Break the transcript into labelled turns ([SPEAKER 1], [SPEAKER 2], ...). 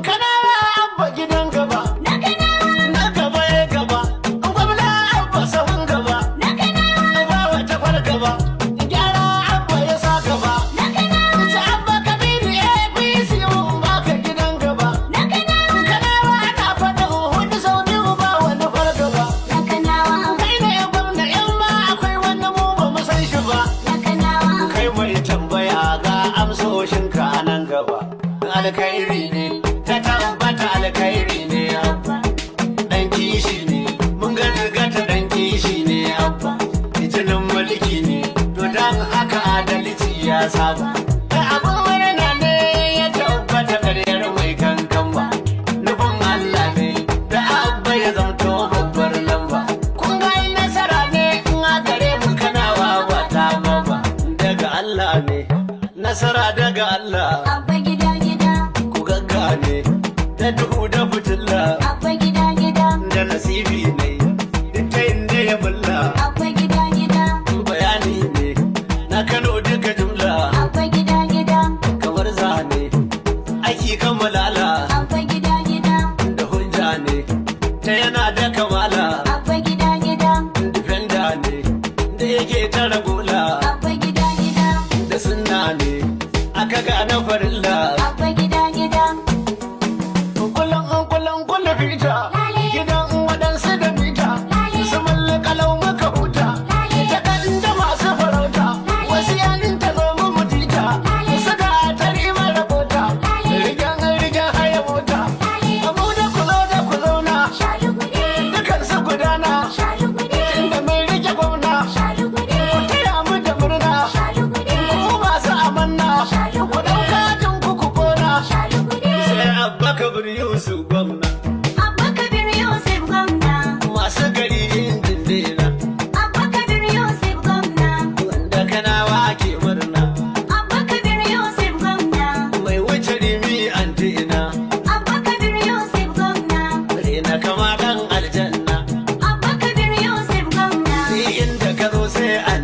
[SPEAKER 1] Kana Abba gidan gaba.
[SPEAKER 2] Na Kanawa.
[SPEAKER 1] Na gaba ya gaba. Gwamna Abba sahun gaba.
[SPEAKER 2] Na Kanawa.
[SPEAKER 1] Ba wata fargaba. Gyara Abba ya sa gaba.
[SPEAKER 2] Na Kanawa.
[SPEAKER 1] Ta Abba Kabiru APC, mun baka gidan gaba.
[SPEAKER 2] Na Kanawa.
[SPEAKER 1] Kanawa ana faɗin hudu sau biyu, ba wani fargaba.
[SPEAKER 2] Na Kanawa.
[SPEAKER 1] Kai ne gwamna, in ma akwai wani mu ba mu san shi ba.
[SPEAKER 2] Na Kanawa.
[SPEAKER 1] Kai mai tambaya, ga amsoshinka a nan gaba. Alkhairi ne ta tabbata, alkhairi ne Abba. Dan kishi ne, mun gata, dan kishi ne Abba. Jinin mulki ne, to dan haka adalci ya saba. Abin murna ne ya tabbata, karyar mai kankan ba. Nufin Allah ne da Abba ya zamto babbar lamba. Kun ga nasara ne in a gare mu Kanawa, ba ta ba. Daga Allah ne, nasara daga Allah.
[SPEAKER 2] Abba gida gida.
[SPEAKER 1] Ku gaggane da duhu da fitilla.
[SPEAKER 2] Abba gida gida.
[SPEAKER 1] Da nasibi ne duk ta inda ya bulla.
[SPEAKER 2] Abba gida gida.
[SPEAKER 1] Bayani ne na Kano duka jumla.
[SPEAKER 2] Abba gida gida.
[SPEAKER 1] Kamar zane aiki kammalala.
[SPEAKER 2] Abba gida gida.
[SPEAKER 1] Da hujja ne ta yana da kamala.
[SPEAKER 2] Abba gida gida.
[SPEAKER 1] Defender ne da yake tara bola.
[SPEAKER 2] Abba gida gida.
[SPEAKER 1] Da sunna ne aka gane farilla.
[SPEAKER 2] Abba gida gida.
[SPEAKER 1] Kullum kullum kullum fita gidan waɗansu da mita su mallakalau muka huta ta kan da masu farauta, wasu yanin ta zo mu mutita suka tari mara bota, rigan rigan haya mota, abu da ku zo da ku zauna.
[SPEAKER 2] Shalugude.
[SPEAKER 1] Dukan su gudana.
[SPEAKER 2] Shalugude.
[SPEAKER 1] Inda mun rike gwamna.
[SPEAKER 2] Shalugude.
[SPEAKER 1] Ku taya mu da murna.
[SPEAKER 2] Shalugude.
[SPEAKER 1] Ku masu amanna, ku ɗauka jin ku ku kona.
[SPEAKER 2] Shalugude.
[SPEAKER 1] Sai Abba Kabir Yusuf gwamna.
[SPEAKER 2] Abba Kabir Yusuf gwamna.
[SPEAKER 1] Masu gari injin dena.
[SPEAKER 2] Abba Kabir Yusuf gwamna.
[SPEAKER 1] Wanda Kanawa ke murna.
[SPEAKER 2] Abba Kabir Yusuf gwamna.
[SPEAKER 1] Mai wuce rimi antina.
[SPEAKER 2] Abba Kabir Yusuf gwamna.
[SPEAKER 1] Rena kama dan aljanna.
[SPEAKER 2] Abba Kabir Yusuf gwamna.
[SPEAKER 1] Ni inda ka zo sai an